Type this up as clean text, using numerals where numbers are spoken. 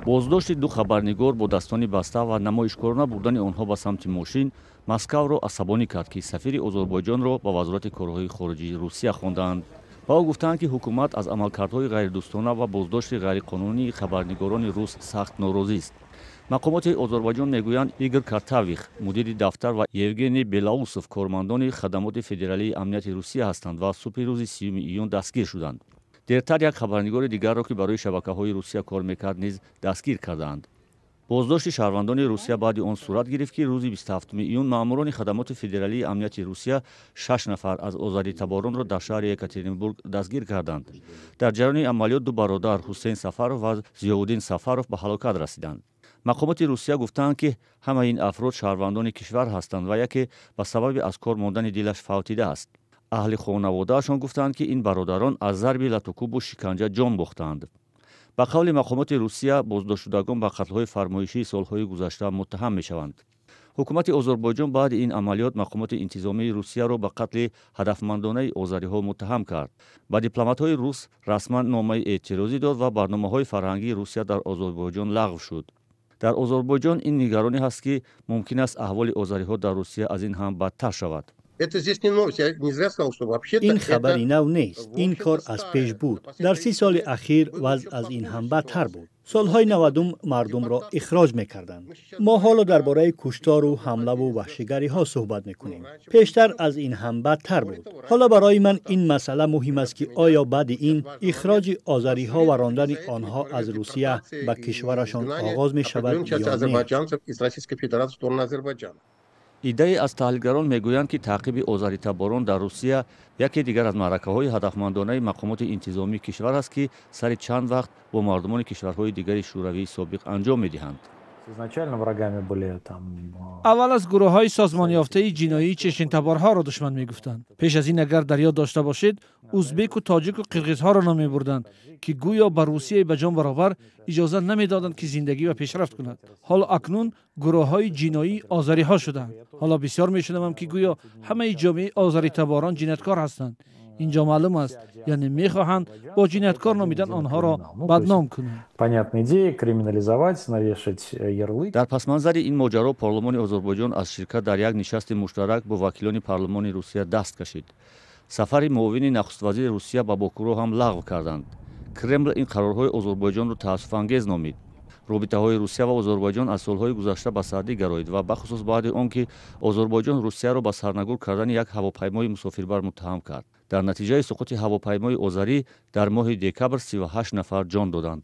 Боздошти ду хабарнигор бо дастони баста ва намоишкорона бурдани онҳо ба самти мошин Москавро асабонӣ кард, ки сафири Озарбойҷонро ба Вазорати корҳои хориҷии Русия хондаанд. Ба ӯ гуфтаанд, ки ҳукумат аз амалкардҳои ғайридӯстона ва боздошти ғайриқонунии хабарнигорони рус сахт норозист. Мақомоти Озарбойҷон мегӯянд, Игор Картавих, мудири дафтар, ва Евгений Белоусов кормандони Хадамоти федералии амнияти Русия ҳастанд ва субҳи рӯзи 30 июн дастгир шуданд. Дертар як хабарнигори дигарро, ки барои шабакаҳои Русия кор мекард, низ дастгир кардаанд. Боздошти шаҳрвандони Русия баъди он сурат гирифт, ки рӯзи 27 июн маъмурони Хадамоти федералии амнияти Русия шаш нафар аз озаритаборонро дар шаҳри Екатеринбург дастгир карданд. Дар ҷараёни амалиёт ду бародар, Ҳусейн Сафаров ва Зиёвуддин Сафаров, ба ҳалокат расиданд. Мақомоти Русия гуфтаанд, ки ҳамаи ин афрод шаҳрвандони кишвар ҳастанд ва яке ба сабаби аз кор мондани дилаш фавтидааст. Аҳли хонаводаашон гуфтаанд, ки ин бародарон аз зарби латукӯбу шиканҷа ҷон бохтаанд. Ба қавли мақомоти Русия, боздоштшудагон ба қатлҳои фармоишии солҳои гузашта муттаҳам мешаванд. Ҳукумати Озарбойҷон баъди ин амалиёт мақомоти интизомии Русияро ба қатли ҳадафмандонаи озариҳо муттаҳам кард, ба дипломатҳои рус расман номаи эътирозӣ дод ва барномаҳои фарҳангии Русия дар Озарбойҷон лағв шуд. Дар Озарбойҷон ин нигаронӣ ҳаст, ки мумкин аст аҳволи озариҳо дар Русия аз ин ҳам бадтар шавад. Это здесь не новость. Я не зря сказал, что вообще-то Ин хабари нав нест. Ин кор аз пеш буд. Дар 30 соли ахир вазъ аз ин ҳам бадтар буд. Солҳои 90-ум мардумро ихроҷ мекарданд. Мо ҳоло дар бораи куштору ҳамлаву ваҳшигариҳо суҳбат мекунем. Пештар аз ин ҳам бадтар буд. Ҳоло барои ман ин масъала муҳим аст, ки оё баъди ин ихроҷи озариҳо ва рондани онҳо аз Русия ба кишварашон оғоз мешавад ё не. Иддае аз таҳлилгарон мегӯянд, ки таъқиби озаритаборон дар Русия яке дигар аз маъракаҳои ҳадафмандонаи мақомоти интизомии кишвар аст, ки сари чанд вақт бо мардумони кишварҳои дигари шӯравии собиқ анҷом медиҳанд. Изначально врагами были там Аввал аз гурӯҳҳои созмонёфтаи ҷиноии чечентаборҳоро душман мегуфтанд. Пеш аз ин, агар дар ёд дошта бошед, узбеку, тоҷику қирғизҳоро ном мебурданд, ки гӯё ба Русияи ба ҷон баробар иҷоза намедоданд, ки зиндагӣ ва пешрафт кунад. Ҳоло акнун гурӯҳҳои ҷиноии озариҳо шуданд. Ҳоло бисёр мешунавам, ки гӯё ҳамаи ҷомеаи озаритаборон ҷинояткор ҳастанд. Ин ҷо маълум аст, яъне мехоҳанд бо ҷинояткор номидан онҳоро бадном кунанд. Понятная идея: криминализовать, навешать ярлык. Дар пасманзари ин моҷаро парлумони Озарбойҷон аз ширкат дар як нишасти муштарак бо вакилони парлумони Русия даст кашид. Сафари муовини нахуствазири Русия ба Бокуро ҳам лағв карданд. Кремл ин қарорҳои Озарбойҷонро таассуфангез номид. Робитаҳои Русия ва Озарбойҷон аз солҳои гузашта ба сардӣ гароид ва бахусус баъди он ки Озарбойҷон Русияро ба сарнагур кардани як ҳавопаймои мусофирбар муттаҳам кард. Дар натиҷаи суқути ҳавопаймои озарӣ дар моҳи декабр 38 нафар ҷон доданд.